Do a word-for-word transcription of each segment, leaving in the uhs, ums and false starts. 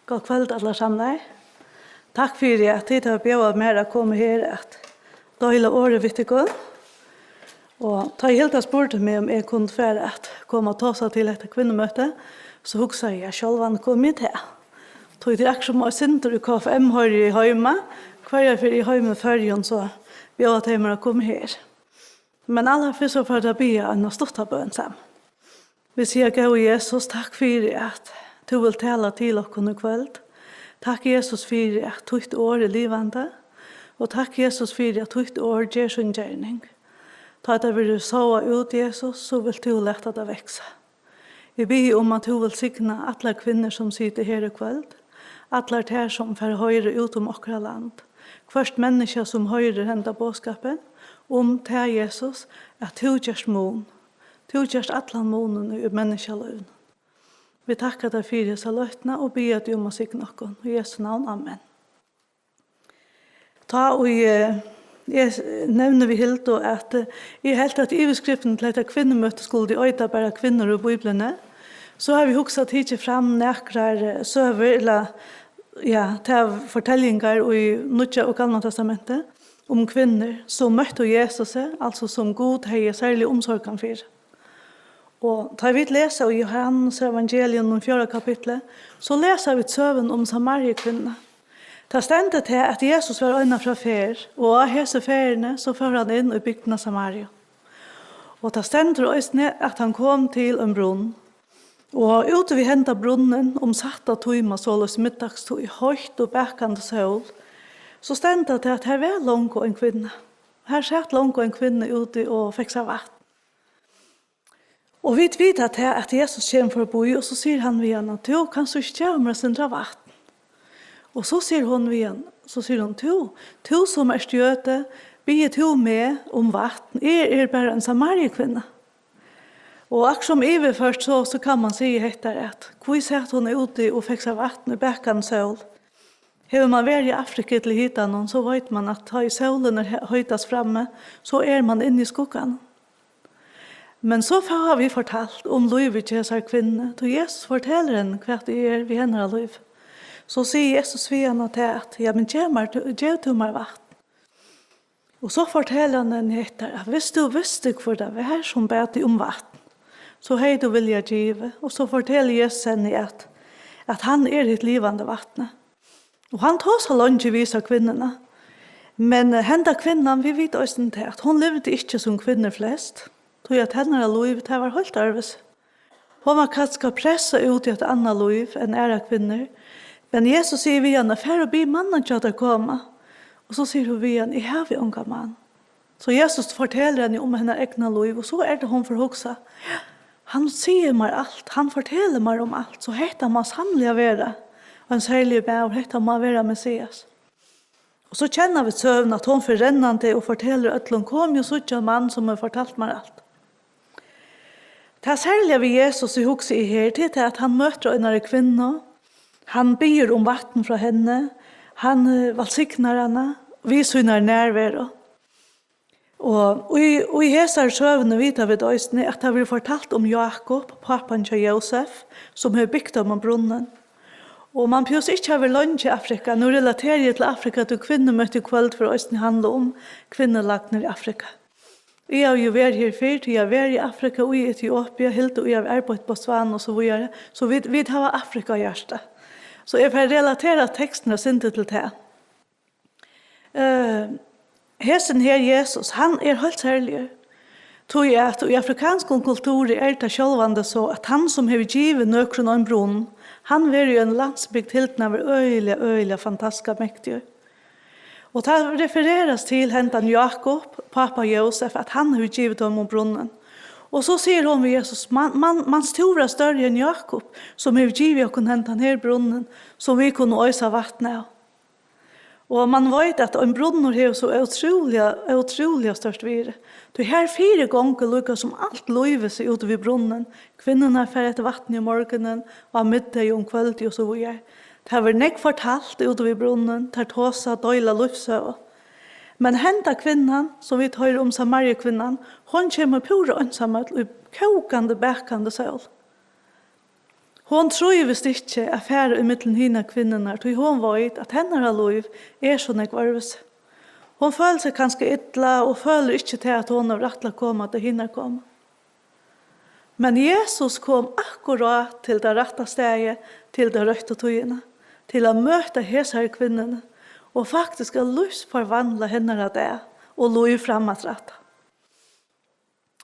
Gott kvøld, allar samlar. Takk fyri, at tit hava bjóðað mær at koma her at deila orðið við tykkum. Og tá ið Hilda spurdi meg, um eg kundi fara at koma og tosa til hetta kvinnumøti, so hugsaði eg, ja, sjálvandi komi eg tað. Tí tað er akkurát sum eitt sindur í K F M hoyri eg heima, hvørja ferð eg eri heima í Føroyum, so bjóða tey mær at koma her. Men allarfyrst so fara vit at biðja eina stutta bøn saman. Vit siga, góði Jesus, takk fyri, at tú vilt tala til okkum í kvøld. Takk, Jesus, fyri, at títt orð er livandi. Og takk, Jesus, fyri, at títt orð ger sín gerning. Tá tað verður sáað út, Jesus, so vilt tú lata tað vaksa. Eg biði um, at tú vilt signa allar kvinnur, sum sita her í kvøld, allar tær, sum fara at hoyra út um okkara land, hvørt menniskja, sum hoyrir henda boðskapin, um tað, Jesus, at tú gert mun. Tú gert allan munin í menniskjalívinum. Vit takka tær fyri hesa løtuna og biðja teg um at signa okkum. Í Jesu navn, amen. Tá ið, eh, eg s-, nevni við Hildu, at, eh, eg helt, at yvirskriftin til hetta kvinnumøtið skuldi eita bara Kvinnur í Bíbliuni, so havi eg hugsað, tikið fram nakrar, eh, søgur, ella, ja, tær fortellingar í Nýggja og Gamla Testamenti um kvinnur, sum møttu Jesusi, altso sum Gud hevði serliga umsorgan fyri. Og tá vit lesa í Jóhannes evangelium, um fjórða kapitli, so lesa vit søguna um Samariukvinnuna. Tað stendur tað, at Jesus var eina ferð á ferð, og á hesi ferðini, so fór hann inn í bygdina Samaria. Og tað stendur eisini, at hann kom til ein brunn. Og úti við henda brunnin, um sætta tíma, soleiðis middagstíð, heitt og bakandi sól, so stendur tað, at har var longu ein kvinna. Har sat longu ein kvinna úti og fekk sær vatn. Og vit vita tað, at Jesus kemur forbí, og so sigur hann við hana, tú, kanst tú ikki geva mær eitt sindur av vatn? Og so sigur hon við hann, so sigur hon, tú, tú sum ert jødi, biður tú meg um vatn, eg eri bara ein Samariukvinna. Og akkurát sum yvirført, so, so kann man siga hetta, at hví sat hon úti og fekk sær vatn í bakandi sól? Hevur man verið í Afrika ella í hitanum, so veit man, at tá ið sólin er he-, heitast frammi, so er man inni í skugganum. Men so fáa vit fortalt um lívið hjá hesari kvinnu, tí Jesus fortelur henni, hvat tað er við hennara lív. So sigur Jesus við hana tað, at, ja, men gev mær, gev tú mær vatn. Og so fortelur hann henni hetta, at viss tú visti, hvør tað var, sum bað teg um vatn, so hevði tú viljað givið. Og so fortelur Jesus henni, at, at hann er hitt livandi vatnið. Og hann tosar leingi við hesa kvinnuna. Men, eh, henda kvinnan, vit vita eisini tað, at hon livdi ikki sum kvinnur flest, tí at hennara lív, tað var heilt øðrvísi. Hon var kanska pressað út í eitt annað lív enn aðrar kvinnur, men Jesus sigur við hana, far og bið mannin hjá tær koma. Og so sigur hon við hann, eg havi ongan mann. So Jesus fortelur henni um hennara egna lív, og so er tað, hon fær hugsað, hann sigur mær alt, hann fortelur mær um alt, so hetta má sanniliga vera ein serligur maður, hetta má vera Messias. Og so kenna vit søguna, at hon fer rennandi og fortelur øllum, komið og síggið ein mann, sum hevur fortalt mær alt. Tað serliga við Jesus, eg hugsi eg her, tað er tað, at hann møtir einari kvinnu, hann biður um vatn frá henni, hann, eh, vælsignar hana við sínari nærveru. Og í, í hesari søguni vita vit eisini, at tað verður fortalt um Jákup, pápan hjá Jósef, sum hevur bygt teimum brunnin. Og man behøvist ikki hava verið leingi í Afrika. Nú relateri eg til Afrika, tí kvinnumøtið í kvøld fer eisini handla um kvinnulagnir í Afrika. Eg havi jú verið her fyrr, tí eg havi verið í Afrika, í Etiopia, Hilda, eg havi arbeitt í Botswana og so víðari. So vit, vit hava Afrika á hjarta. So eg fari at relatera tekstin eitt sindur til tað. Eh, hesin her Jesus, hann er heilt serligur. Tí at í afrikanskum kulturi er tað sjálvandi so, at hann, sum hevur givið nøkrum ein brunn, hann verður í eini landsbygd hildin at vera øgiliga, øgiliga fantastiska mektigur. Og tað refererast til hendan Jákup, pápa Jósef, at hann hevur givið teimum brunnin. Og so sigur hon við Jesus, man, man, manst tú vera størri enn Jákup, sum hevur givið okkum hendan her brunnin, sum vit kunnu oysa vatn av? Og man veit, at ein brunnur hevur so ótrúliga, ótrúliga stórt virði. Tí her fyri gongur líka sum alt lívið seg úti við brunnin. Kvinnurnar fara eftir vatni um morgunin, og á middegi, um kvøldið og so víðari. Tað verður nógv fortalt úti við brunnin, tær tosa, deila lívssøgu. Men henda kvinnan, sum vit hoyra um, Samariukvinnan, hon kemur púra einsamøll í kókandi, bakandi sól. Hon trívist ikki at fara ímillum hinar kvinnurnar, tí hon veit, at hennara lív er so nógv øðrvísi. Hon følir seg kanska illa og følir ikki tað, at hon hevur rætt til at koma, tá hinar koma. Men Jesus kom akkurát til tað rætta staðið, til ta røttu tíðina, til at møta hesari kvinnuni og faktiskt at lívsforvandla hennara dag og lív framafturat.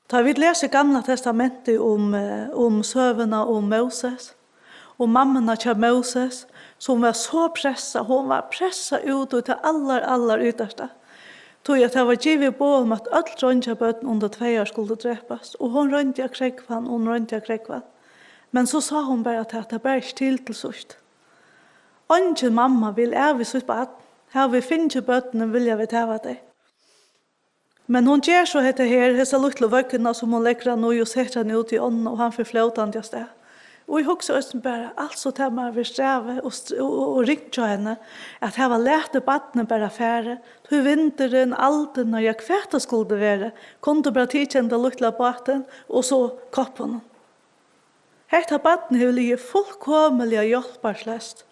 Tá vit lesa í Gamla Testamenti um, eh, um søguna um Móses, og mammuna hjá Móses, sum var so pressað, hon var pressað út í tað allar, allar ytasta. Tí at tað var givið boð um, at øll dreingjabørn undir tvey ár skuldu drepast, og hon royndi at krógva hann, og hon royndi at krógva hann. Men so sá hon bara, at tað, tað bar ikki til til síðst. Eingin mamma vil av við sítt barn. Hava vit fingið børnini, vilja vit hava tey. Men hon ger so hetta her, hesa lítlu vøgguna, sum hon leggur hann í og setur hann út í ánna, og hann fer flótandi avstað. Og eg hugsi eisini bara, altso, tað má vera strævið og str-, og, og, og ringt hjá henni, at hava latið barnið bara farið, tí vindurin, aldin, ja, hvat tað skuldi verið, kundi bara tikið henda lítla bátin og so koppað honum. Hetta barnið hevur ligið fullkomiliga hjálparsleyst.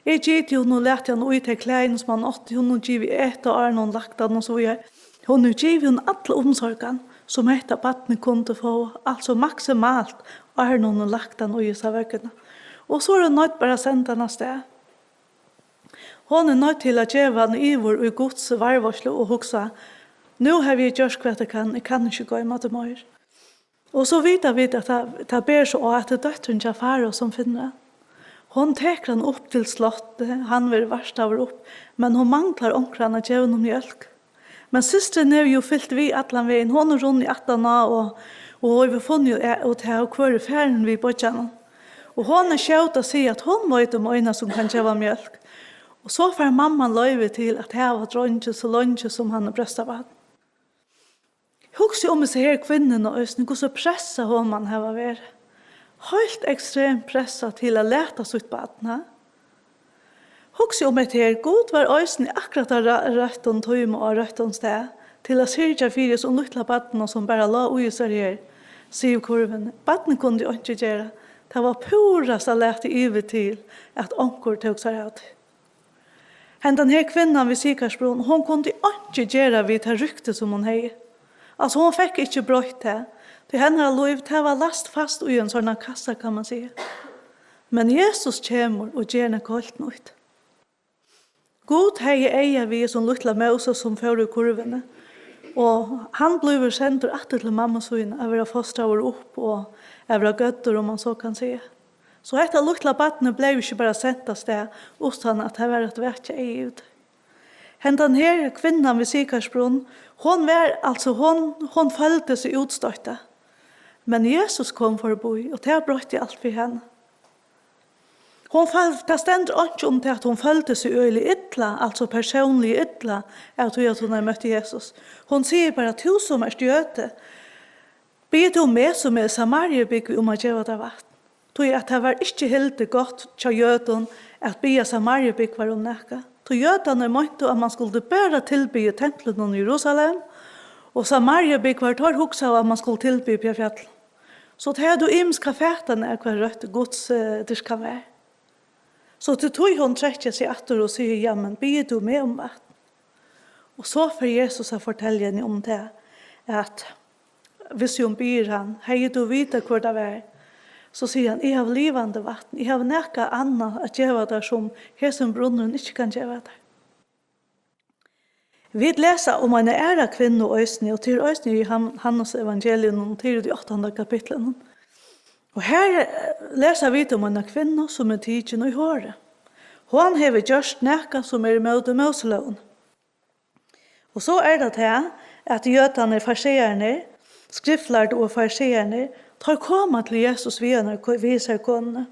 Eg giti honum og latið hann í tey klæðini, sum hann átti, honum givið at eta, áðrenn hon læt hann og so víðari. Hon hevur givið honum alla umsorgan, sum hetta barnið kundi fáa, altso maksimalt, áðrenn hon læt hann í hesa vøgguna. Og so er hon noydd bara at senda hann avstað. Hon er noydd til at geva hann yvir í Guds varðveitslu og hugsa: Nú havi eg gjørt, hvat eg kann, eg kann ikki goyma teg meir. Og so vita vit, at tað, tað ber so á, at tað er dóttirin hjá Farao, sum finnur hann. Hon tekur hann upp til sláttið, hann verður vartaður upp, men hon manglar onkran at geva honum mjólk. Men systirin hevur jú fylgt við allan vegin, hon er runnin aftaná og, og hevur funnið út av, hvør er farin við beiggjanum. Og hon er skjót at siga, at hon veit um eina, sum kann geva mjólk. Og so fær mamman loyvi til at hava drongin so leingi, sum hann er bróstabarn. Hugsið um hesa her kvinnuna eisini, hvussu pressað hon man hava verið. Heilt ekstremt pressað til at lata sítt barn, ha? Hugsið um hetta her, Gud var eisini akkurát á ra-, røttum tíma og á røttum stað til at syrgja fyri hesum lítla barninum, sum bara lá í hesari her sivkurvini. Barnið kundi einki gera. Tað var púrasta latið yvir til, at onkur tók sær av tí. Hendan her kvinnan við sikarsbrún, hon kundi einki gera við tað rykti, sum hon hevði. Altso, hon fekk ikki broytt tað, tí hennara lív, tað var læst fast í ein sovorðnan kassa, kann man siga. Men Jesus kemur og ger nakað heilt nýtt. Gud hevði eyga við hesum lítla Móses, sum fór í kurvini, og hann blívur sendur aftur til mammu sína at verða fostraður upp og at verða gøddur, um man so kann siga. So hetta lítla barnið bleiv ikki bara sent avstað, uttan at tað var at vekja eyga út. Hendan her kvinnan við sikarsbrunn, hon var, altso, hon, hon føldi seg útstøtta. Men Jesus kom forbí, og tað broytti alt fyri hana. Hon føl-, tað stendur einki um tað, at hon føldi seg øgiliga illa, altso persónliga illa, av tí at hon hevði møtt Jesus. Hon sigur bara: "Tú sum ert jødi, biður tú meg, sum eri Samariubúgvi, um at geva tær vatn?" Tí at tað var ikki hildið gott hjá jødum at biðja Samariubúgvar um nakað. Tí jødarnir meintu, at mann skuldi bara tilbiðja í templinum í Jerusalem, og Samariubúgvar, teir hugsaðu, at mann skuldi tilbiðja uppi á fjallinum. So tey høvdu ymiskar fatanir, hvat røtt Guds, eh, dyrkan var. So til tí hon trekkir seg aftur og sigur: "Jamen, biður tú meg um vatn?" Og so fer Jesus at fortelja henni um tað, at hvis hon biður hann: "Hevði tú vitað, hvør tað var," so sigur hann: "Eg havi livandi vatn, eg havi nakað annað at geva tær, sum hesin brunnurin ikki kann geva tær." Vit lesa um eina aðra kvinnu eisini, og tað er eisini í Johan-, Hannes evangelium, og tað er í áttanda kapitlinum. Og her, eh, lesa vit um eina kvinnu, sum er tikin í hori. Hon hevur gjørt nakað, sum er ímóti Móselógini. Og so er tað tað, at jødarnir, farisearnir, skriftlærdu og farisearnir, teir koma til Jesus við einari ko-, við hesari konuni.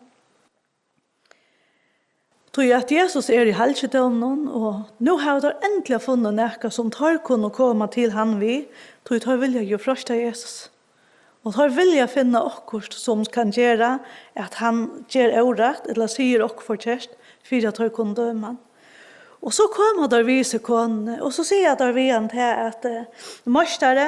Tí at Jesus er í halgidóminum, og nú hava teir endiliga funnið nakað, sum teir kunnu koma til hann við, tí teir vilja jú freista Jesus. Og teir vilja finna okkurt, sum kann gera, at hann ger órætt, ella sigur okkurt forkert, fyri at teir kunnu døma hann. Og so koma teir við hesi konuni, og so siga teir við hann tað, at, eh, meistari,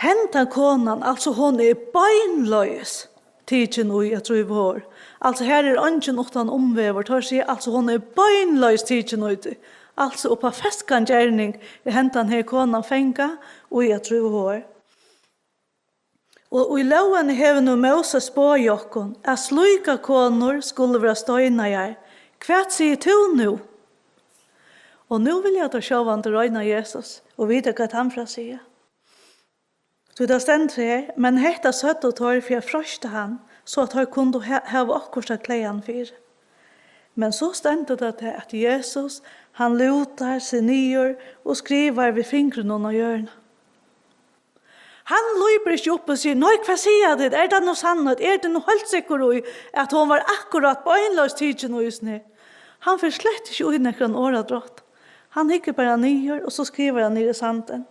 hendan konan, altso, hon er beinleiðis tikin í at dríva hor. Altso, her er eingin uttan umvegur. Teir siga, altso, hon er beinleiðis tikin í tí. Altso, upp á feskan gerning er hendan her konan fangað í at dríva hor. Og í lógini hevur nú Móses boðið okkum, at slíkar konur skulu vera steinaðar. Hvat sigur tú nú? Og nú vilja teir sjálvandi royna Jesus og vita, hvat hann fer at siga. Tí tað stendur her: "Men hetta søgdu teir fyri at freista hann, so at teir kundu ha-, hava okkurt at klaga hann fyri." Men so stendur tað, tað at Jesus, hann lútar seg niður og skrivar við fingrinum á jørðina. Hann lýpur ikki upp og sigur: "Nei, hvat siga tit? Er tað nú sannheit? Er tað nú heilt sikkur í, at hon var akkurát beinleiðis tikin í hesum her?" Hann fer slett ikki í nakran orðadrátt. Hann hyggur bara niður, og so skrivar hann niður í sandin.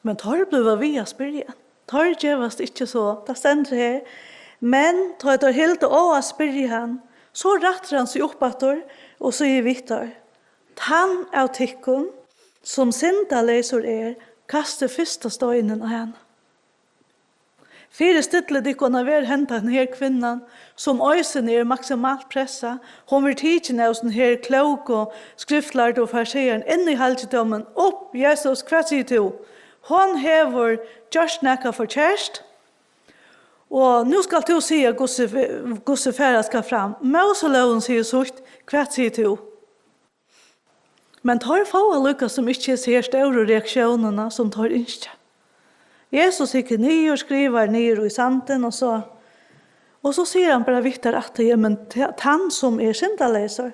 Men teir blíva við at spyrja. Teir gevast ikki so. Tað stendur her: "Men tá teir hildu á at spyrja hann, so rættir hann seg upp aftur og sigur við teir: Tann av tykkum, sum syndaleysur er, kasti fyrsta steinin á hana." Fyristillið tykkum at vera hendan her kvinnan, sum eisini er maksimalt pressað. Hon verður tikin av hesum her klóku skriftlærdu og farisearunum inn í halgidómin. Upp, Jesus, hvat sigur tú? Hon hevur gjørt nakað forkert, og nú skalt tú siga, hvussu, hvussu fara skal fram. Móselógin sigur sítt, hvat sigur tú? Men teir fáa líkasum ikki hesa her stóru reaktiónina, sum teir ynskja. Jesus hyggur niður, skrivar niður í sandin og so, og so sigur hann bara við teir aftur: "Ja, men ta-, tann, sum er syndaleysur,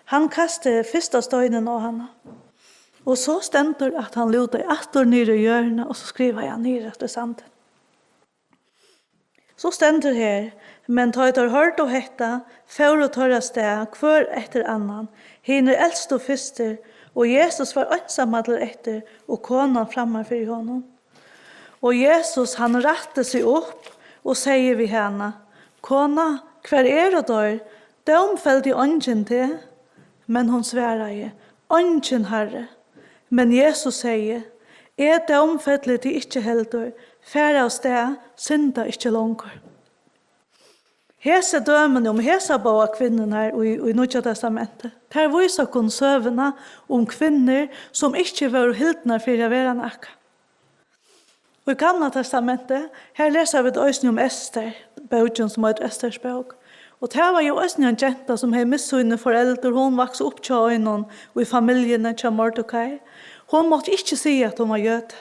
hann kasti fyrsta steinin á hana." Og so stendur, at hann lútaði aftur niður í jørðina, og so skrivaði hann niður aftur í sandin. So stendur her: "Men tá ið teir hoyrdu hetta, fóru teir av stað, hvør eftir annan, hinir elstu fyrstir, og Jesus var einsamallur eftir, og konan framman fyri honum. Og Jesus, hann rætti seg upp og segði við hana: Kona, hvar eru teir? Dómfeldi eingin teg?" Men hon svaraði: Eingin, Harri. Men Jesus segði: Eg dómfelli teg ikki heldur, far av stað, synda ikki longur. Hesi dømini um hesar báðar kvinnurnar í, í Nýggja Testamenti, tær vísa okkum søguna um kvinnur, sum ikki vóru hildnar fyri at vera nakað. Í Gamla Testamenti, har lesa vit eisini um Ester, bókin sum eitur Esters bók. Og tað var jú eisini ein genta, sum hevði mist síni foreldur. Hon vaks upp hjá einum í familjuni hjá Mordekai. Hon mátti ikki siga, at hon var jødi.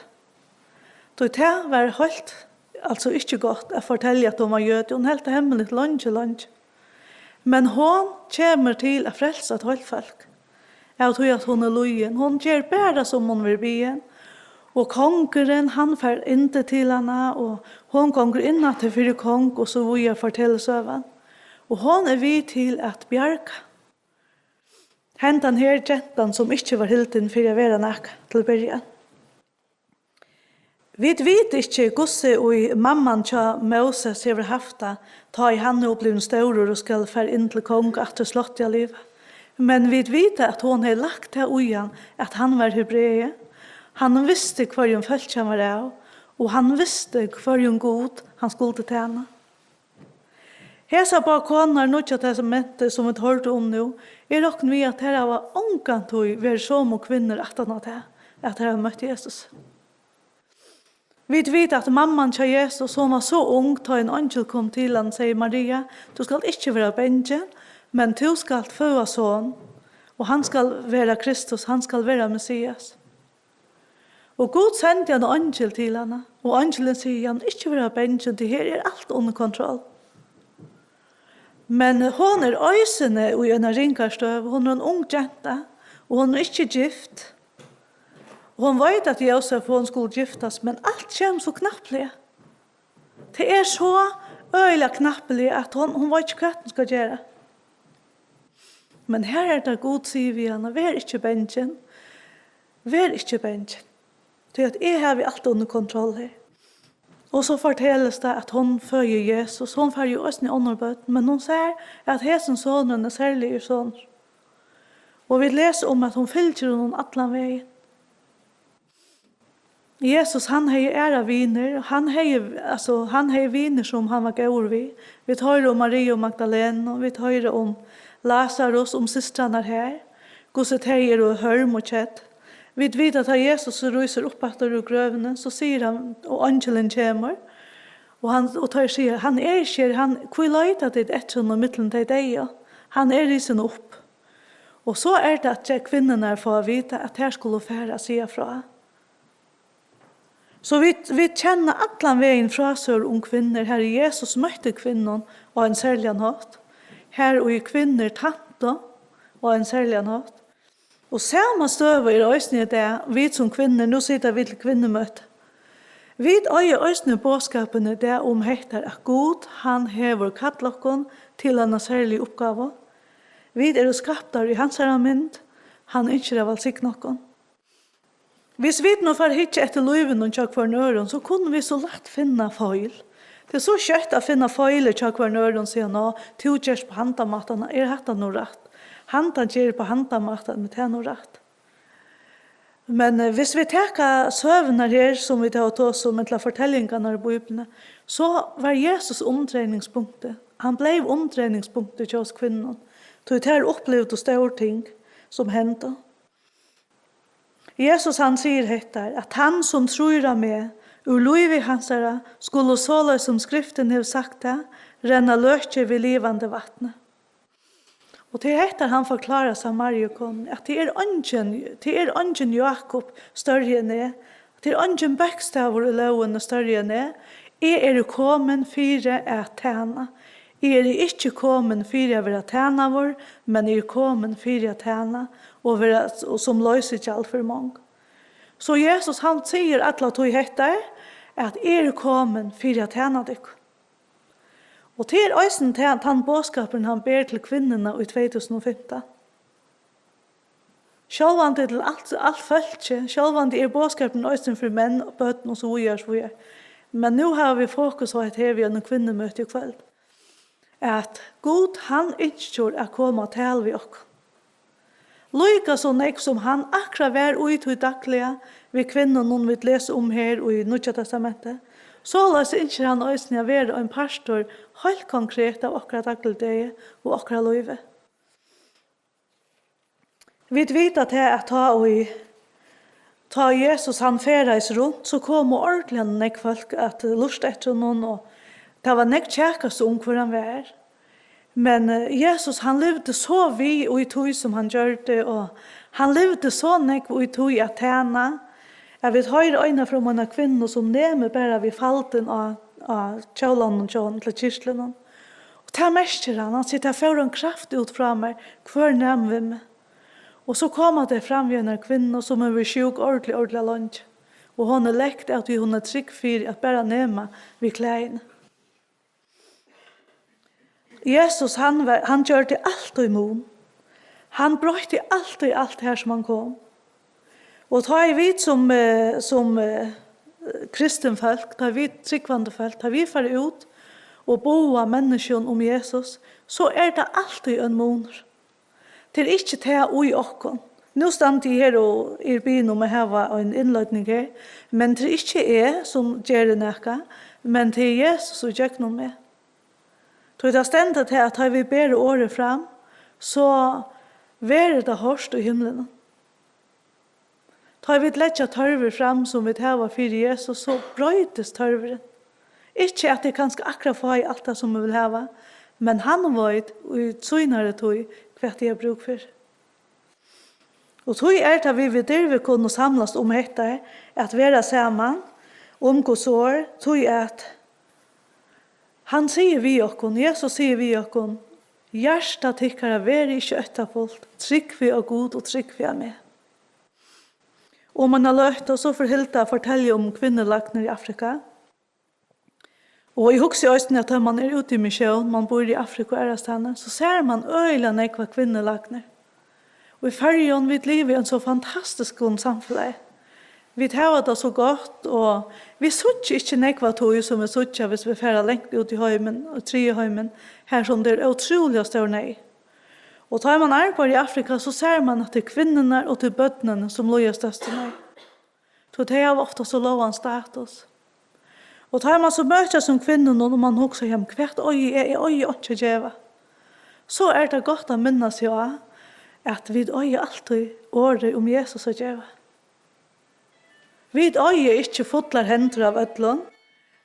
Tí tað var heilt, altso, ikki gott at fortelja, at hon var jødi. Hon helt tað hemmiligt leingi, leingi. Men hon kemur til at frelsa eitt heilt fólk, av tí at hon er lýðin. Hon ger bara, sum hon verður biðin. Og kongurin, hann fær yndi til hana, og hon gongur inn aftur fyri kong, og so víðari fortelur søgan. Og hon er við til at bjarga hendan her gentan, sum ikki var hildin fyri at vera nakað til byrjan. Vit vita ikki, hvussu ið mamman hjá Móses hevur havt tað, tá ið hann nú er blivin stórur og skal fara inn til kong aftur í slotti at liva. Men vit vita, at hon hevði lagt tað í hann, at hann var hebreið. Hann visti, hvørjum fólki hann var av, og hann visti, hvørjum Gud hann skuldi tæna. Hesar báðar konurnar í Nýggja Testamenti, sum vit hoyrdu um nú, eg rokni við, at tær hava ongantíð verið somu kvinnur aftan á tað, at tær hava møtt Jesus. Vit vita, at mamman hjá Jesus, hon var so ung, tá ein eingil kom til hana og segði: Maria, tú skalt ikki vera bangin, men tú skalt føða son, og hann skal vera Kristus, hann skal vera Messias. Og Gud sendi ein eingil til hana, og eingilin sigur: Jan, ikki vera bangin, tí her er alt undir kontroll. Men hon er eisini í eini ringari støðu, hon er ein ung genta, og hon er ikki gift. Og hon veit, at Jósef og hon skulu giftast, men alt kemur so knappliga. Tað er so øgiliga knappliga, at hon, hon veit ikki, hvat hon skal gera. Men her er tað, Gud sigur við hana: Ver ikki bangin, ver ikki bangin, tí at eg havi alt undir kontroll her. Og so fortelst tað, at hon føðir Jesus. Hon fær jú eisini onnur børn, men hon sær, at hesin sonurin er serligur sonur. Og vit lesa um, at hon fylgir honum allan vegin. Jesus, hann hevði aðrar vinir, og hann hevði, altso, hann hevði vinir, sum hann var góður við. Vit hoyra um Mariu Magdalenu, vit hoyra um Lasarus, um systrarnar har, hvussu tey eru hørm og kedd. Vit vita, at tá Jesus rísur upp aftur úr grøvini, so sigur hann, og eingilin kemur, og hann, og teir siga, "Hann er ikki her, hann, hví leita tit eftir honum millum tey deyðu? Hann er risin upp." Og so er tað, at kvinnurnar fáa at vita, at tær skulu fara at siga frá. So vit, vit kenna allan vegin frásøgur um kvinnur, har Jesus møtti kvinnum á ein serligan hátt, har ið kvinnur tæntu á ein serligan hátt. Og sama støða er eisini í dag, vit sum kvinnur, nú sita vit til kvinnumøti. Vit eiga eisini boðskapin í dag um hetta, at Gud, hann hevur kallað okkum til eina serliga uppgávu. Vit eru skaptar í hansara mynd, hann ynskir at vælsigna okkum. Hvis vit nú fara at hyggja eftir lívinum hjá hvørjum øðrum, so kunnu vit so lætt finna feil. Tað er so skjótt at finna feil hjá hvørjum øðrum, siga, "Ná, tú gert á handan mátan, er hatta nú rætt? Handan ger á handan mátan, men tað er nú rætt." Men, eh, hvis vit taka søgurnar her, sum vit hava tosað um, ella fortellingarnar í Bíbliuni, so var Jesus umdreiningspunktið. Hann bleiv umdreiningspunktið hjá oss kvinnum, tí tær upplivdu stór ting, sum hendu. Jesus, hann sigur hetta, at hann, sum trýr á meg, úr lívi hansara skulu, soleiðis sum skriftin hevur sagt tað, renna løkir við livandi vatni. Og tað er hetta, hann forklárar Samariukonuni, at tað er eingin, tað er eingin Jákup størri enn eg, tað er eingin bókstavur í lógini størri enn eg. Eg eri komin fyri at tæna. Eg eri ikki komin fyri at vera tænaður, men eg eri komin fyri at tæna og vera s-, og sum loysigjald fyri mong. So Jesus, hann sigur alla tíð hetta, at eg eri komin fyri at tæna tykkum. Og tað er eisini ta-, tann boðskapurin, hann ber til kvinnuna í tvey túsund og fimtan. Sjálvandi til alt, alt fólkið, sjálvandi er boðskapurin eisini fyri menn, børn og so víðari, so víðari. Men nú hava vit fokus á hetta her við einum kvinnumøti í kvøld. At Gud, hann ynskir at koma á tal við okkum. Líka so nógv sum hann akkurát var í tí dagliga við kvinnunum, vit lesa um her í Nýggja Testamenti, soleiðis ynskir hann eisini at vera ein partur heilt konkret av okkara dagligdegi og okkara lívi. Vit vita tað, at tá ið, tá Jesus, hann ferðaðist runt, so komu ordiliga nógv fólk at lurta eftir honum, og tað var nógv kjakast um, hvør hann var. Men, eh, Jesus, hann livdi so við í tí, sum hann gjørdi, og hann livdi so nógv í tí at tæna, at vit hoyra eina ferð um eina kvinnu, sum nemur bara við faldin á, á kjólanum hjá honum, ella kyrtlinum. Og tað merkir hann, hann sigur, "Tað fór ein kraft út frá mær, hvør nam við meg?" Og so koma tey fram við eini kvinnu, sum hevur verið sjúk ordiliga, ordiliga leingi. Og hon er lekt av tí, hon er trygg fyri at bara nema við klæðini. Jesus, hann var, hann gjørdi altíð mun. Hann broytti altíð alt har, sum hann kom. Og tá ið vit sum, eh, sum, eh, kristin fólk, tá ið vit trúgvandi fólk, tá ið vit fara út og boða menniskjum um Jesus, so er tað altíð ein munur. Tað er ikki tað í okkum. Nú standi eg her og eri biðin um at hava ein innleiðing her, men tað er ikki eg, sum geri nakað, men tað er Jesus í gjøgnum meg. Tí tað stendur tað, at tá vit bera orðið fram, so verður tað hoyrt í himlinum. Tá vit leggja tørvir fram, sum vit hava fyri Jesus, so broytist tørvurin. Ikki at eg kanska akkurát fái alt tað, sum eg vil hava, men hann veit í sínari tíð, hvat eg havi brúk fyri. Og tí er tað, vit við dirvi kunnu samlast um hetta, at vera saman um Guds orð, tí at hann sigur við okkum, Jesus sigur við okkum: "Hjarta tykkara veri ikki óttafult, trúgvið á Gud og trúgvið á meg." Um eina løtu, so fer Hilda at fortelja um kvinnulæknar í Afrika. Og eg hugsi eisini, at tá mann er úti í missión, mann býr í Afrika og aðrastaðni, so sær mann øgiliga nógvar kvinnulæknar. Og í Føroyum, vit liva í ein so fantastiskum samfelagi. Vit hava tað so gott, og vit síggja ikki nógv av tí, sum vit síggja, hvis vit fara langt út í heimin, í triðja heimin, har sum tað er ótrúliga stór neyð. Og tá mann arbeiðir í Afrika, so sær mann, at tað er kvinnurnar og tað er børnini, sum líða størstu neyð. Tí tey hava ofta so lágan status. Og tá man so møtist sum kvinnum, og man hugsar, "Jamen, hvat eigi eg? Eg eigi einki at geva." So er tað gott at minna seg á, at vit eiga altíð orðið um Jesus at geva. Vit eiga ikki fullar hendur av øllum,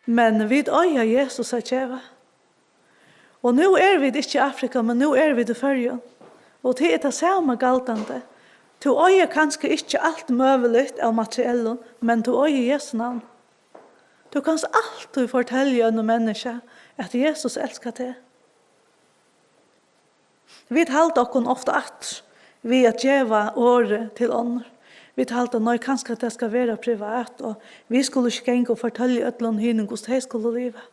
men vit eiga Jesus at geva. Og nú eru vit ikki í Afrika, men nú eru vit í Føroyum. Og tað er tað sama galdandi. Tú eigur kanska ikki alt møguligt av materiellum, men tú eigur Jesu navn. Tú kanst altíð fortelja einum menniskja, at Jesus elskar teg. Vit halda okkum ofta aftur við at geva orðið til onnur. Vit halda, nei, kanska tað skal vera privat, og vit skulu ikki ganga og fortelja øllum hinum, hvussu tey skulu liva.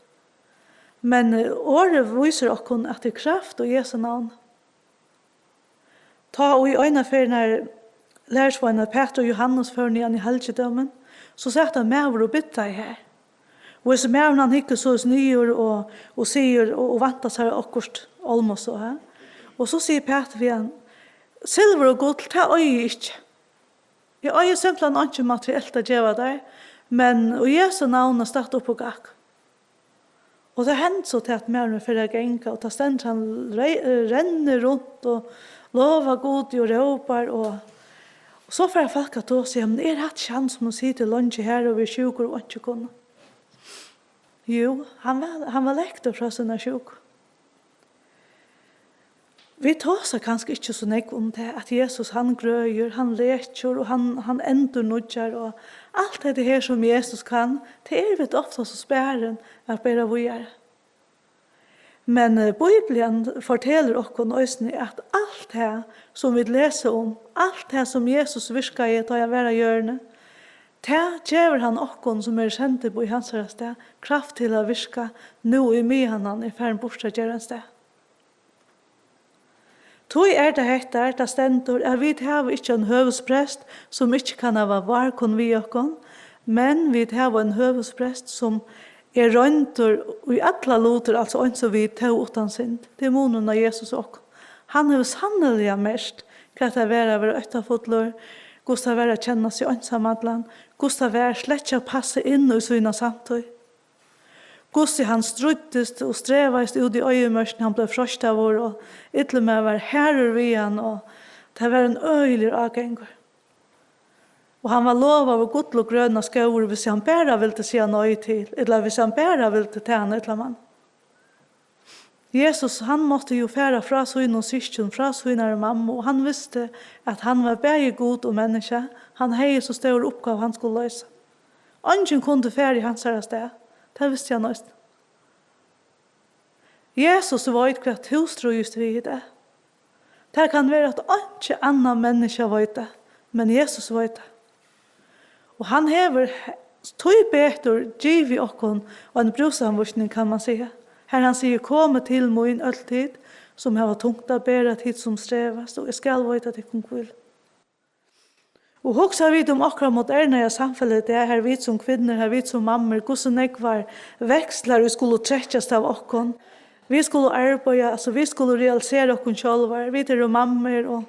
Men, eh, orðið vísir okkum, at tað er kraft í Jesu navn. Tá og í eina ferð, nær lærisveinar Pætur og Jóhannes fóru niðan í halgidómin, so sat ein maður og biddaði har. Og hesin maðurin, hann hyggur soleiðis niður og, og sigur, og, og væntar sær okkurt almost so, ha? Og so sigur Pætur við hann: "Silvur og gull, tað eigi eg ikki. Eg eigi simpelthen einki materielt at geva tær, men í Jesu navni, statt upp og gakk." Og tað hendir so tað, at maðurin fer at ganga, og tá stendur hann, rei-, eh, rennur runt og lovar Gudi og rópar, og, og so fara fólk at tosa: "Ja, men er hatta ikki hann, sum hevur sitið leingi her og verið sjúkur og einki kunnað?" Jú, hann var, hann var lektur frá síni sjúku. Vit tosa kanska ikki so nógv um tað, at Jesus, hann grøðir, hann lekir og hann, hann endurnýggjar, og alt hetta her, sum Jesus kann, tað eru vit ofta so sparin at bera víðari. Men, eh, Bíblian fortelur okkum eisini, at alt tað, sum vit lesa um, alt tað, sum Jesus virkaði, tá hann var á jørðini, tað gevur hann okkum, sum eru sendiboð í hansara stað, kraft til at virka nú, í meðan hann er farin burtur at gera ein stað. Tí er tað hetta, tað stendur, at vit hava ikki ein høvuðsprest, sum ikki kann hava várkunn við okkum, men vit hava ein høvuðsprest, sum er royndur í allar lutir, altso eins og vit, tó uttan synd. Tað er munurin á Jesus og okkum. Hann hevur sanniliga merkt, hvat tað var at vera óttafullur, hvussu tað var at kenna seg einsamallan, hvussu tað var slett ikki at passa inn í sína samtíð. Hvussu hann stríddist og strevaðist út í oyðimørkina, hann bleiv freistaður, og illur maður var harður við hann, og tað var ein øgiligur ágangur. Og hann var lovaður gull og grøna skógur, hvis hann bara vildi siga nei til, ella hvis hann bara vildi tæna illa mann. Jesus, hann mátti jú fara frá sínum systkin, frá sínari mammu, og hann visti, at hann var bæði Gud og menniskja. Hann hevði so stóra uppgávu, hann skuldi loysa. Eingin kundi fara í hansara stað. Tað visti hann eisini. Jesus veit, hvat tú stríðist við í dag. Tað kann vera, at einki annað menniskja veit tað, men Jesus veit tað. Og hann hevur tíbetur givið okkum ein brúksanvísing, kann man siga. Har hann sigur: "Komið til mín, øll tit, sum hava tungt at bera, tit, sum strevast, og eg skal veita tykkum hvílu." Og hugsa vit um okkara modernaða samfelag í dag, har vit sum kvinnur, har vit sum mammur, hvussu nógvar vekslar, vit skulu trekkjast av okkum. Vit skulu arbeiða, altso, vit skulu realisera okkum sjálvar. Vit eru mammur, og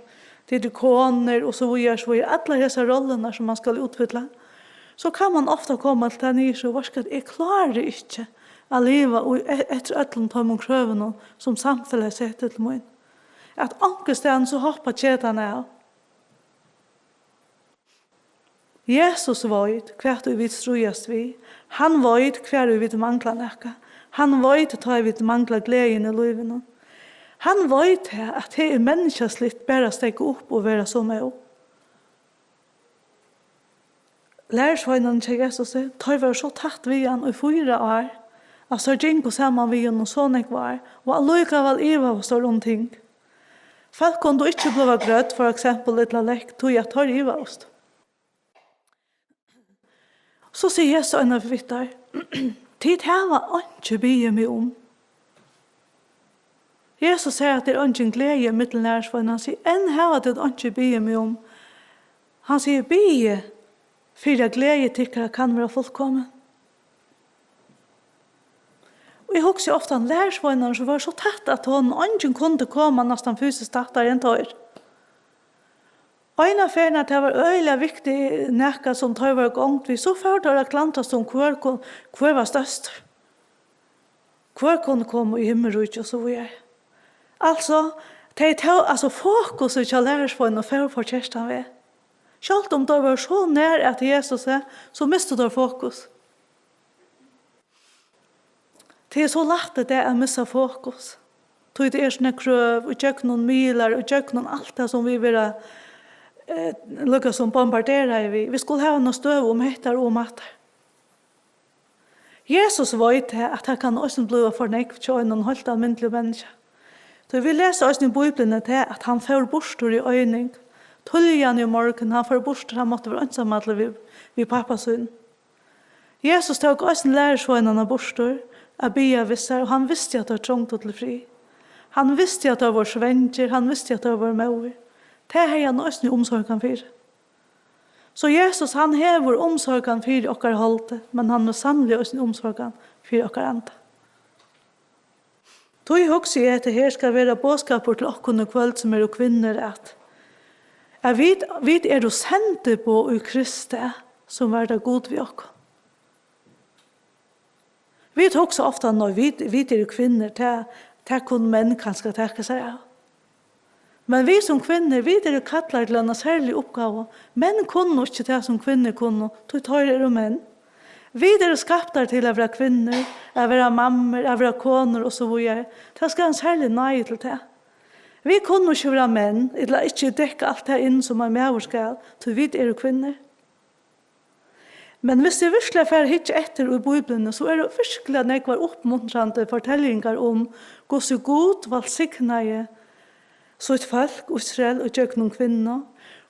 tit eru konur, og so víðari, so víðari. Allar hesar rollurnar, sum man skal útfylla. So kann man ofta koma til ta niðurstøðu: "Veitst hvat, eg klári ikki at liva í, e-, eftir øllum teimum krøvunum, sum samfelagið setir til mín." At onkustaðni so hoppar ketan av. Jesus veit, hvat ið vit stríðast við. Hann veit, hvar ið vit mangla nakað. Hann veit, tá ið vit mangla gleðina í lívinum. Hann veit, at tað er menniskjaligt bara at steðga upp og vera so móð. Lærisveinarnir hjá Jesusi, teir vóru so tætt við hann í fýra ár, at teir gingu saman við honum so nógv ár, og allíkavæl ivaðust teir um ting. Fólk kundu ikki blíva grødd, for eksempel, ella lekk, tí at teir ivaðust. So sigur Jesus eina ferð við teir: "Tit hava einki biðið meg um." Jesus sær, at tað er eingin gleði millum lærisveinar. Hann sigur: "Enn hava tit einki biðið meg um." Hann sigur: "Biðið, fyri at gleði tykkara kann vera fullkomin." Og eg hugsi ofta um lærisveinarnar, sum vóru so tætt at honum, eingin kundi koma næstan fysiskt tættari enn teir. Eina ferðina tað var øgiliga viktigt, nakað sum teir vóru í gongd við, so fóru teir at klandrast um, hvør kun-, hvør var størstur, hvør kundi koma í himmiríki og so víðari. Altso, tey tó-, altso, fokusið hjá lærisveinunum fór forkertan veg. Sjálvt um teir vóru so nær at Jesusi, so mistu teir fokus. Tað er so lætt í dag at missa fokus. Tí tað er so nógv krøv, og gjøgnum miðlar, og gjøgnum alt tað sum vit verða, eh, líka sum bombarderað við. Vit skulu hava eina støðu um hetta og um hatta. Jesus veit tað, at tað kann eisini blíva for nógv hjá einum heilt almindligum menniskja. Tí vit lesa eisini í Bíbliuni tað, at hann fór burtur í eining. Tíðliga í morgun, hann fór burtur, hann mátti vera einsamallur við, við pápa sín. Jesus tók eisini lærisveinarnar burtur at biðja við sær, og hann visti, at teir trongdu til frið. Hann visti, at teir vóru svangir, hann visti, at teir vóru móðir. Tað hevði hann eisini umsorgan fyri. So Jesus, hann hevur umsorgan fyri okkara holdi, men hann hevur sanniliga eisini umsorgan fyri okkara anda. Tí hugsi eg, hetta her skal vera boðskapur til okkum í kvøld, sum eru kvinnur, at, at vit, vit eru sendiboð í Kristi, sum var tað Gud við okkum. Vit hugsa ofta, nei, vit, vit eru kvinnur, tað, tað kunnu menn kanska taka sær av. Men vit sum kvinnur, vit eru kallaðar til eina serliga uppgávu. Menn kunnu ikki tað, sum kvinnur kunnu, tí teir eru menn. Vit eru skaptar til at vera kvinnur, at vera mammur, at vera konur og so víðari. Tað skal ein serlig náði til tað. Vit kunnu ikki vera menn, ella ikki dekka alt tað inn, sum ein maður skal, tí vit eru kvinnur. Men viss tit virkuliga fara at hyggja eftir í Bíbliuni, so eru virkuliga nógvar uppmuntrandi fortellingar um, hvussu Gud vælsignaði sítt fólk, Ísrael, ígjøgnum kvinnu,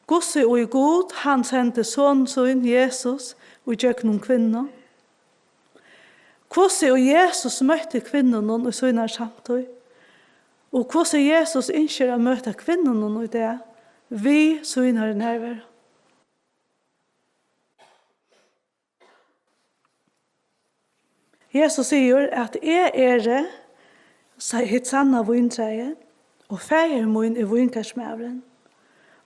hvussu ið Gud, hann sendi son sín, Jesus, ígjøgnum kvinnu, hvussu ið Jesus møtti kvinnunum í sínari samtíð, og hvussu Jesus ynskir at møta kvinnunum í dag við sínari nærveru. Jesus sigur, at eg eri sa-, hitt sanna víntræið, og Faðir mín er víngarðsmaðurin.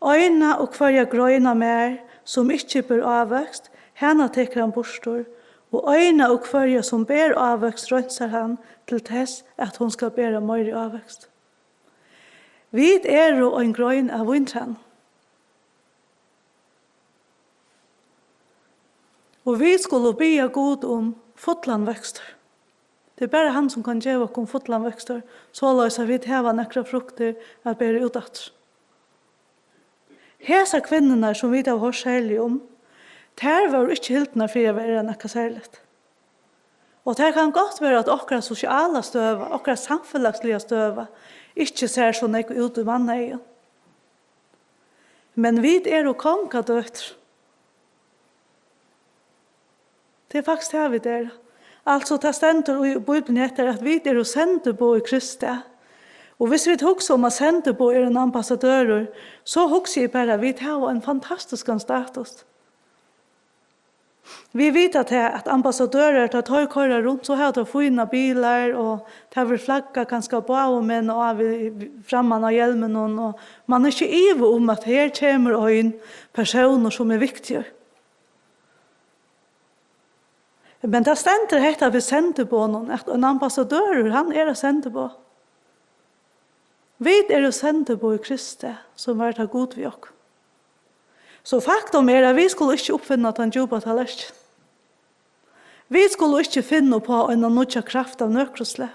Eina og hvørja grein á mær, sum ikki ber ávøkst, hana tekur hann burtur, og eina og hvørja, sum ber ávøkst, reinsar hann, til tess, at hon skal bera meiri ávøkst. Vit eru ein grein av víntrænum. Og vit skulu biðja Gud um fullan vøkstur. Tað er bara hann, sum kann geva okkum fullan vøkstur, soleiðis at vit hava nakrar fruktir at bera út aftur. Hesar kvinnurnar, sum vit hava hoyrt serliga um, tær vóru ikki hildnar fyri at vera nakað serligt. Og tað kann gott vera, at okkara sosiala støða, okkara samfelagsliga støða, ikki sær so nógv út í mannaeygum. Men vit eru kongadøtur. Tað er faktiskt tað, vit eru. Altso, tað stendur í Bíbliuni hetta, at vit eru sendiboð í Kristi. Og viss vit hugsa um, at sendiboð er ein ambassadørur, so hugsi eg bara, at vit hava ein fantastiskan status. Vit vita tað, at ambassadørar, tá teir koyra runt, so hava teir fínar bilar, og tað verður flaggað kanska báðumegin á við, við, framman á hjelminum, og mann er ikki í iva um, at her kemur ein persónur, sum er viktigur. Men tað stendur hetta við sendiboðunum, at ein ambassadørur, hann er eitt sendiboð. Vit eru sendiboð í Kristi, sum var tað Gud við okkum. So faktum er, at vit skulu ikki uppfinna tann djúpa tallerkin. Vit skulu ikki finna upp á eina nýggja kraft av nøkrum slag.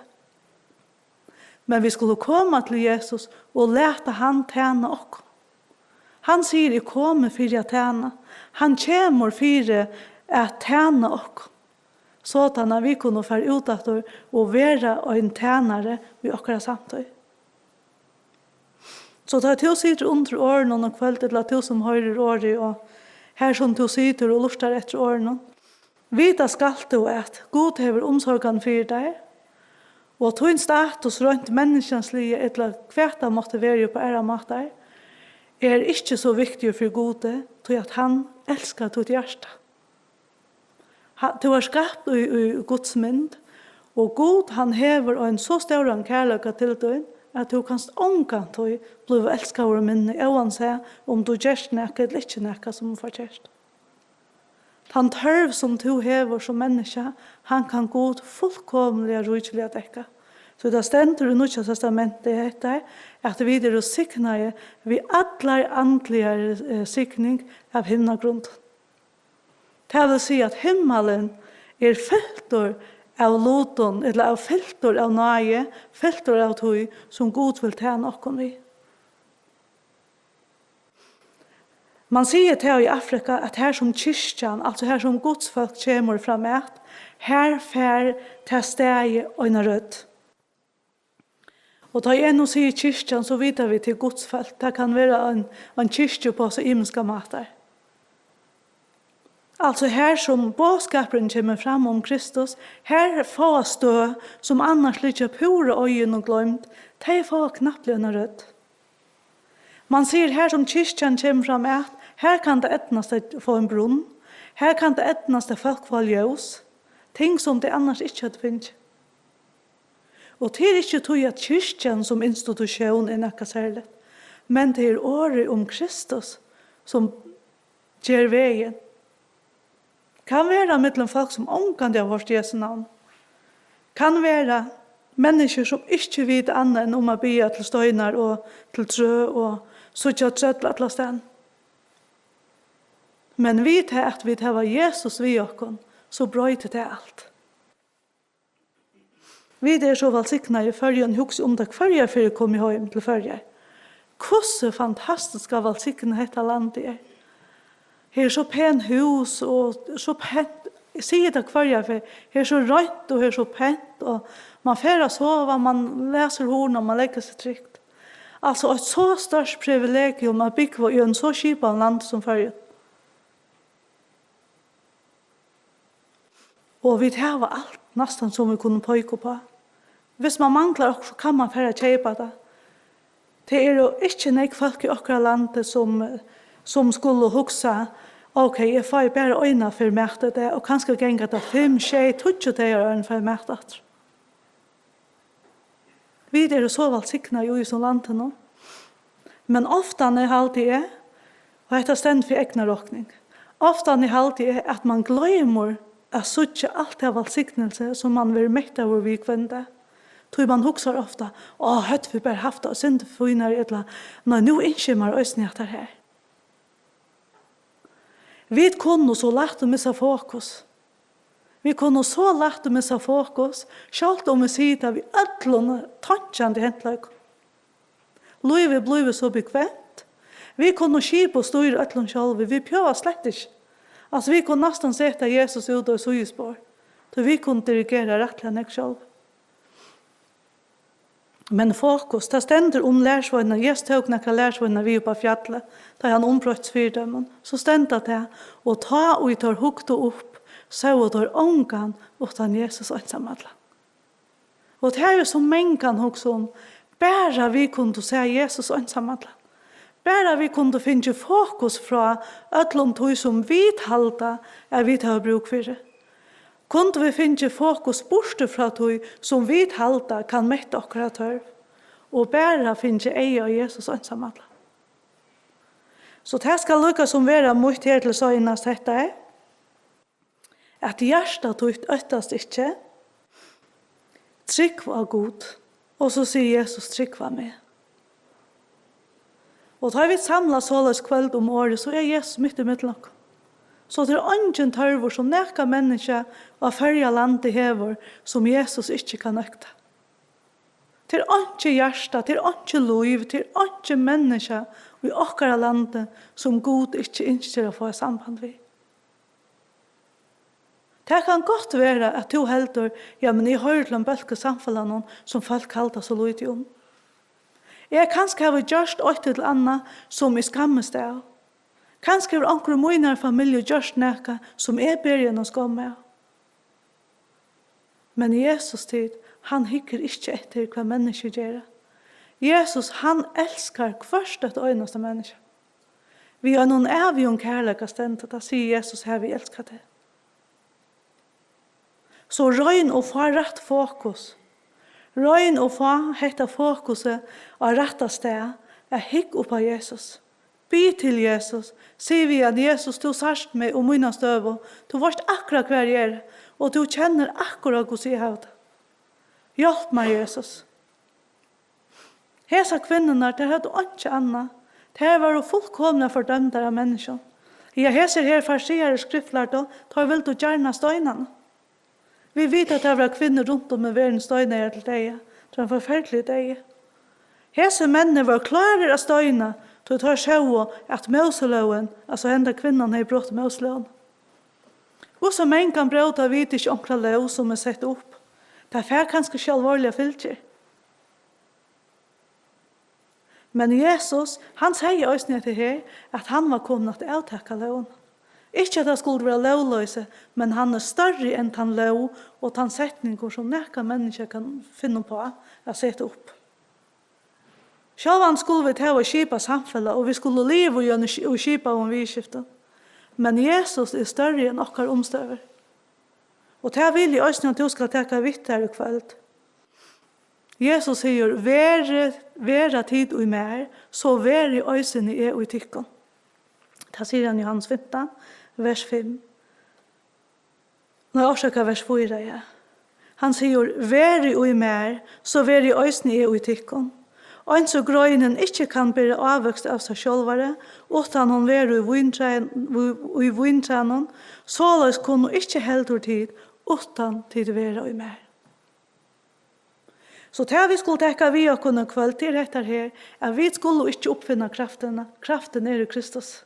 Men vit skulu koma til Jesus og lata hann tæna okkum. Hann sigur, "Eg komi fyri at tæna." Hann kemur fyri at tæna okkum, sodan at vit kunnu fara út aftur og vera ein tænari í okkara samtíð. So tá tú situr undir orðinum í kvøld, ella tú sum hoyrir orðið, og har sum tú situr og lurtar eftir orðinum, vita skalt tú, at Gud hevur umsorgan fyri tær, og tín status reint menniskjansliga, ella hvat tað mátti vera upp á aðrar mátar, er ikki so viktigur fyri Gudi, tí at hann elskar títt hjarta. Ha-, tú ert skapt í, í Guds mynd, og Gud, hann hevur ein so stóran kærleika til tín, at tú kanst ongantíð blíva elskaður minni, óansæð um tú gert nakað ella ikki nakað, sum er forkert. Tann tørv, sum tú hevur sum menniskja, hann kann Gud fullkomiliga ríkiliga dekka. So tað stendur í Nýggja Testamenti hetta, at vit eru signaði við allari andligari, eh, signing av himnagrund. Tað vil siga, at himmalin er fyltur av lutum, ella av fyltur av náði, fyltur av tí, sum Gud vil tæna okkum við. Man sigur tað í Afrika, at har sum kirkjan, altso har sum Guds fólk kemur fram at, har fær tað staðið eina rødd. Og tá eg nú sigi kirkjan, so vita vit, til Guds fólk. Tað kann vera ein, ein kirkja upp á so ymiskar mátar. Altso, har sum boðskapurin kemur fram um Kristus, har fáa støð, sum annars liggja púra oyðin og gloymd, tey fáa knappliga eina rødd. Man sigur, har sum kirkjan kemur fram at, har kann tað eydnast at fáa ein brunn, har kann tað eydnast at fólk fáa ljós, ting sum tey annars ikki høvdu fingið. Og tað er ikki tí, at kirkjan sum institutión er nakað serligt, men tað er orðið um Kristus, sum ger vegin. Kann vera millum fólk, sum ongantíð hava hoyrt Jesu navn. Kann vera menniskjur, sum ikki vita annað enn um at biðja til steinar og til trø og síggja trøll allastaðni. Men við tað, at vit hava Jesus við okkum, so broytir tað alt. Vit eru so vælsignaði í Føroyum, hugsið um tað, hvørja ferð eg komi heim til Føroyar. Hvussu fantastiskt og vælsignað hetta landið er. Her er so pen hús og so pent, eg sigi tað hvørja ferð, her er so reint og her er so pent, og man fer at sova, man læsir hurðina og man leggur seg trygt. Altso, eitt so stórt privilegium at búgva í einum so skipaðum landi sum Føroyum. Og vit hava alt næstan, sum vit kunnu peika upp á. Viss man manglar okkurt, so kann man fara at keypa tað. Tað eru ikki nógv fólk í okkara landi, sum, sum skulu hugsa, ok, eg fái bara eina ferð mat í dag, og kanska ganga tað fimm, sjey, tíggju dagar, áðrenn eg fái mat aftur. Vit eru so vælsignaði í hesum landinum. Men oftani haldi eg, og hetta stendur fyri egna rokning, oftani haldi eg, at man gloymir at síggja alt tað vælsignilsi, sum man verður mettaður við hvønn dag. Tí man hugsar ofta, á, høvdu vit bara havt tað eitt sindur fínari, ella, nei, nú ynski eg mær eisini hatta her. Vit kunnu so lætt missa fokus. Vit kunnu so lætt missa fokus, sjálvt um vit sita við øllum tonkjandi hentleikum. Lívið blívur so bekvemt. Vit kunnu skipa og stýra øllum sjálvi. Vit behøva slett ikki. Altso, vit kunnu næstan seta Jesus út á síðuspor, tí vit kunnu dirigera rættiliga nógv sjálv. Men fokus, tað stendur um lærisveinar, Jesus tók nakrar lærisveinar við upp á fjallið, tá ið hann umbroytti fyri teimum. So stendur tað, og tá ið teir hugdu upp, sóu teir ongan uttan Jesus einsamallan. Og tað havi eg so mangan hugsað um, bara vit kundu sæð Jesus einsamallan. Bara vit kundu fingið fokus frá øllum tí, sum vit halda, at vit hava brúk fyri. Kundu vit fingið fokus burtur frá tí, sum vit halda kann metta okkara tørv, og bara fingið eyga á Jesus einsamallan. So tað skal líka sum vera mítt her til seinast hetta er, at hjarta títt óttast ikki, trúgv á Gud, og so sigur Jesus, trúgv á meg. Og tá vit samlast soleiðis kvøld um orðið, so er Jesus mitt ímillum okkum. So tað er eingin tørvur, sum nakað menniskja á Føroya landi hevur, sum Jesus ikki kann nøkta. Tað er einki hjarta, tað er einki lív, tað er einki menniskja í okkara landi, sum Gud ikki ynskir at fáa samband við. Tað kann gott vera, at tú heldur, ja, men eg hoyri til ein bólk í samfelagnum, sum fólk halda so lítið um. Eg kanska havi gjørt eitt ella annað, sum eg skammist av. Kanska hevur onkur í mínari familju gjørt nakað, sum eg beri eina skomm av. Men Jesus, tit, hann hyggur ikki eftir, hvat menniskju gera. Jesus, hann elskar hvørt eitt einasta menniskja. Við einum ævigum kærleika stendur, tað sigur Jesus, havi eg elskað teg. So royn at fáa rætt fokus. Royn og fá hetta fokusið á rætta stað, at hygg upp á Jesus. Bið til Jesus. Sig við hann: Jesus, tú sært meg og mína støðu. Tú veitst akkurát, hvar eg eri, og tú kennir akkurát, hvussu eg havi tað. Hjálp mær, Jesus. Hesar kvinnurnar, tær høvdu einki annað. Tær vóru fullkomiliga fordømdar av menniskjum. Ja, hesir her farisearar, skriftlærdu, teir vildu gjarna steina hana. Vit vita, at tað verða kvinnur runt um í verðini steinaðar til deyða. Tað er ein forferdiligur deyði. Hesir menninir vóru klárir at steina, tí teir sóu, at Móselógin, altso henda kvinnan, hevði brotið Móselógina. Hvussu mangan bróta vita ikki onkra lóg, sum er sett upp? Tað fær kanska ikki álvarsligar fylgjur. Men Jesus, hann segði eisini hetta her, at hann var komin at avtaka lógina. Ikki at tað skuldi vera lógloysi, men hann er størri enn tann lóg og tann setningur, sum nakað menniskja kann finna upp á at seta upp. Sjálvandi skulu vit hava eitt skipað samfelag, og vit skulu liva í einum sk-, í skipaðum viðurskiftum. Men Jesus er størri enn okkara umstøður. Og tað vil eg eisini, at tú skal taka við tær í kvøld. Jesus sigur: "Veri, vera tit í mær, so veri eisini eg í tykkum." Tað sigur hann í Jóhannes fimtan, vers fimm. Nei, orsaka, vers fýra, ja. Hann sigur: "Veri í mær, so veri eisini eg í tykkum. Eins og greinin ikki kann bera ávøkst av sær sjálvari, uttan hon verður í víntræ-, í, í víntrænum, soleiðis kunnu ikki heldur tit, uttan tit vera í mær." So tað, vit skulu taka við okkum í kvøld, er hetta her, at vit skulu ikki uppfinna kraftina. Kraftin er í Kristus.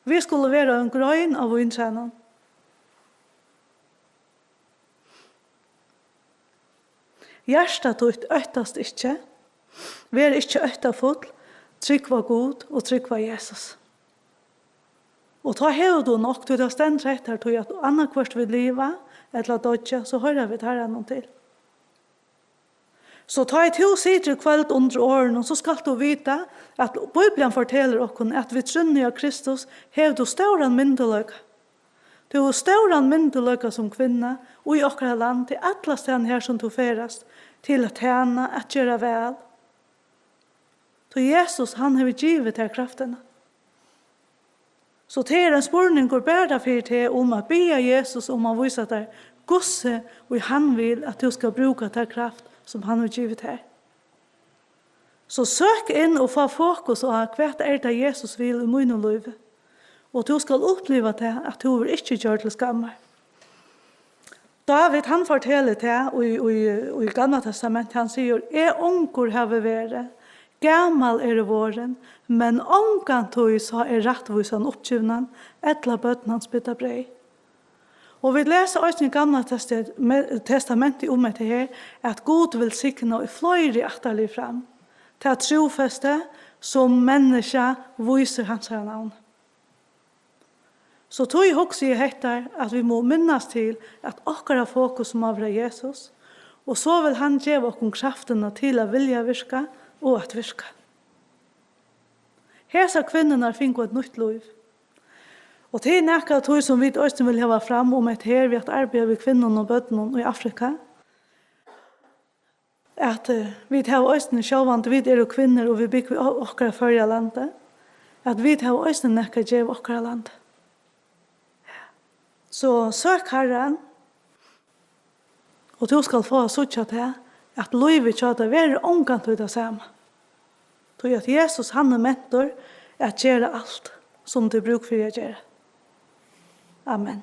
Vit skulu vera ein grein á víntrænum. Hjarta títt óttast ikki, ver ikki óttafull, trúgv á Gud og trúgv á Jesus. Og tá hevur tú nokk, tí tað stendur hetta her, tí at annaðhvørt vit liva ella doyggja, so hoyra vit Harranum til. So tá ið tú situr í kvøld undir orðunum, so skalt tú vita, at Bíblian fortelur okkum, at við trúnni á Kristus hevur tú stóran myndugleika. Tú hevur stóran myndugleika sum kvinna í okkara landi, allastaðni har sum tú ferðast, til at tæna, at gera væl. Tí Jesus, hann hevur givið tær kraftina. So tað er ein spurningur bara fyri teg um at biðja Jesus um at vísa tær, hvussu ið hann vil, at tú skal brúka ta kraft, sum hann hevur givið tær. So søk inn og fá fokus á, hvat er tað, Jesus vil í mínum lívi? Og tú skal uppliva tað, at tú verður ikki gjørd til skammar. Dávid, hann fortelur tað í, í, í Gamla Testamenti, hann sigur: "Eg ungur havi verið, gamal eri vorðin, men ongantíð sá eg rættvísan uppgivnan, ella børn hans bidda breyð." Og vit lesa eisini í Gamla Testa-, me-, Testamenti um hetta her, at Gud vil signa í fleiri ættarlið fram. Tað trúfesti, sum menniskja vísir hansara navn. So tí hugsi eg hetta, at vit mugu minnast til, at okkara fokus má vera Jesus, og so vil hann geva okkum kraftina til at vilja virka og at virka. Hesar kvinnurnar fingu eitt nýtt lív. Og tað er nakað av tí, sum vit eisini vilja hava fram um hetta her við at arbeiða við kvinnum og børnum í Afrika. At, eh, vit hava eisini, sjálvandi vit eru kvinnur og vit búgva í o-, okkara Føroya landi, at vit hava eisini nakað at geva okkara landi. So søk Harran, og tú skalt fáa at síggja tað, at lívið hjá tær verður ongantíð tað sama. Tí at Jesus, hann er mentur at gera alt, sum tað er brúk fyri at gera. Amen.